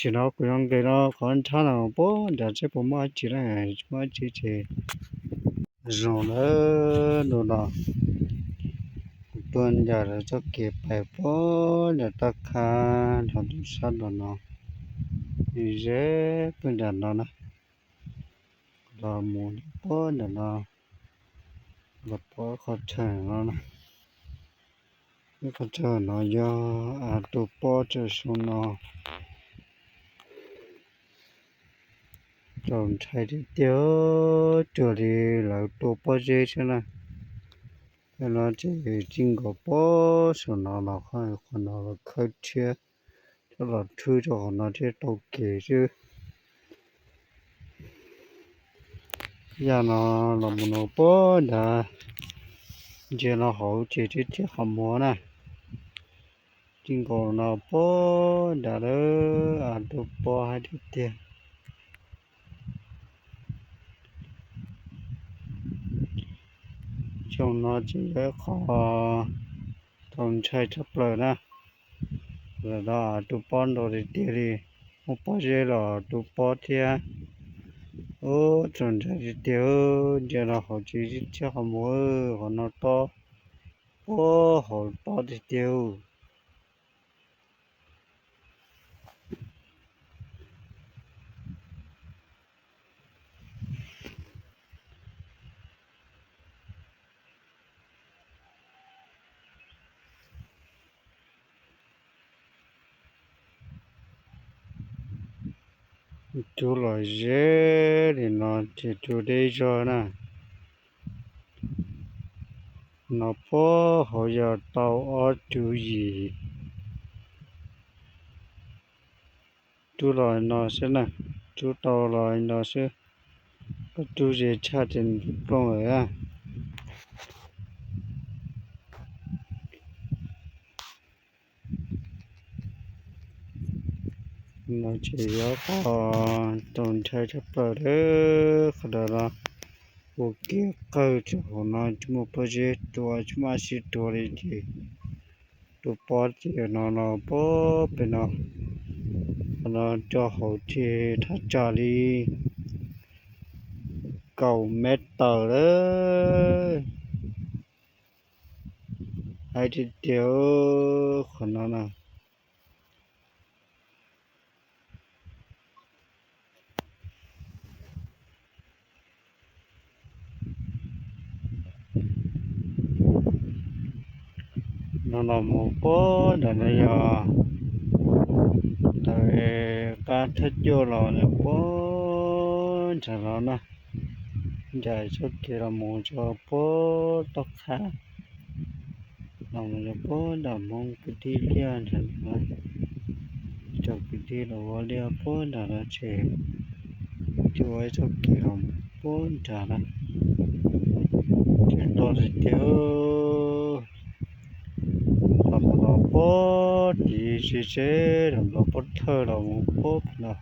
Ces no kuv yuav nqis los qhov nrhab no puag nram seb puas muaj dab tsi na, tsis muaj dab tsi ces zoo lawm no. Kuv tuaj ncaim lawv txoj kev pais puag nram taj khab nrov tus sab nraum no, ze puag nram no na, los mus puag nram no, los pom qhov chaw no na. Ib qhov chaw no yog av tu pob tsaws xyoo no. Txaus ntshai tiag tiag, cuag li lawv tua pob zeb xwb na. Yog no ces txij nkaus pob saum no los qhov no los khawb tshiab coj los thwb rau qhov no thiaj tau kev xwb. Yam no los mus no puag nrad, ntsia no hauv ces thiab thiab qhov muag na. Txij nkaus no puag nrad lawm, av tu pob hais tiag tiag. Xyoo no ces yog ib qho txaus ntshai tshaj plaws na. Lawv los tu pob ntau tiag tiag li, muaj pob zeb los tu pob thiab. Ub, txaus ntshai tiag tiag, ntsia rau hauv tsis txhiab qhov muag, qhov no tob, ub, hauv tob tiag tiag. Rub los ze li no ces rub deb zog na. No puag hauv yog tau ob cuv yim. Rub los no xwb na, rub tau los no xwb. Koj rub ze tshaj ces nws plooj lawm na. No ces yog qhov txaus ntshai tshaj plaws lawm, qhov ntawd los ua kev qawg txog hauv no tsis muaj pob zeb tuav, tsis muaj dab tsi tuav li ces tu pob ces no los puag pem no, qhov no rau hauv ces thaj tsam li kaum mev tawm lawm. Hais tiag tiag, qhov no na. No los mus puag nram no yog ntawm qab thawj cuaj los puag nram no na. Ncaim txoj kev los mus rau puag toj qab, los mus rau puag nram Hmoob kwv tij liaj nram no. Cov kwv tij los ua liaj puag nram no ces thiaj ua ib txoj kev los puag nram na. Ces toj tiag tiag, los mus los puag tid tsis seb los puag thawj los mus puag pem no.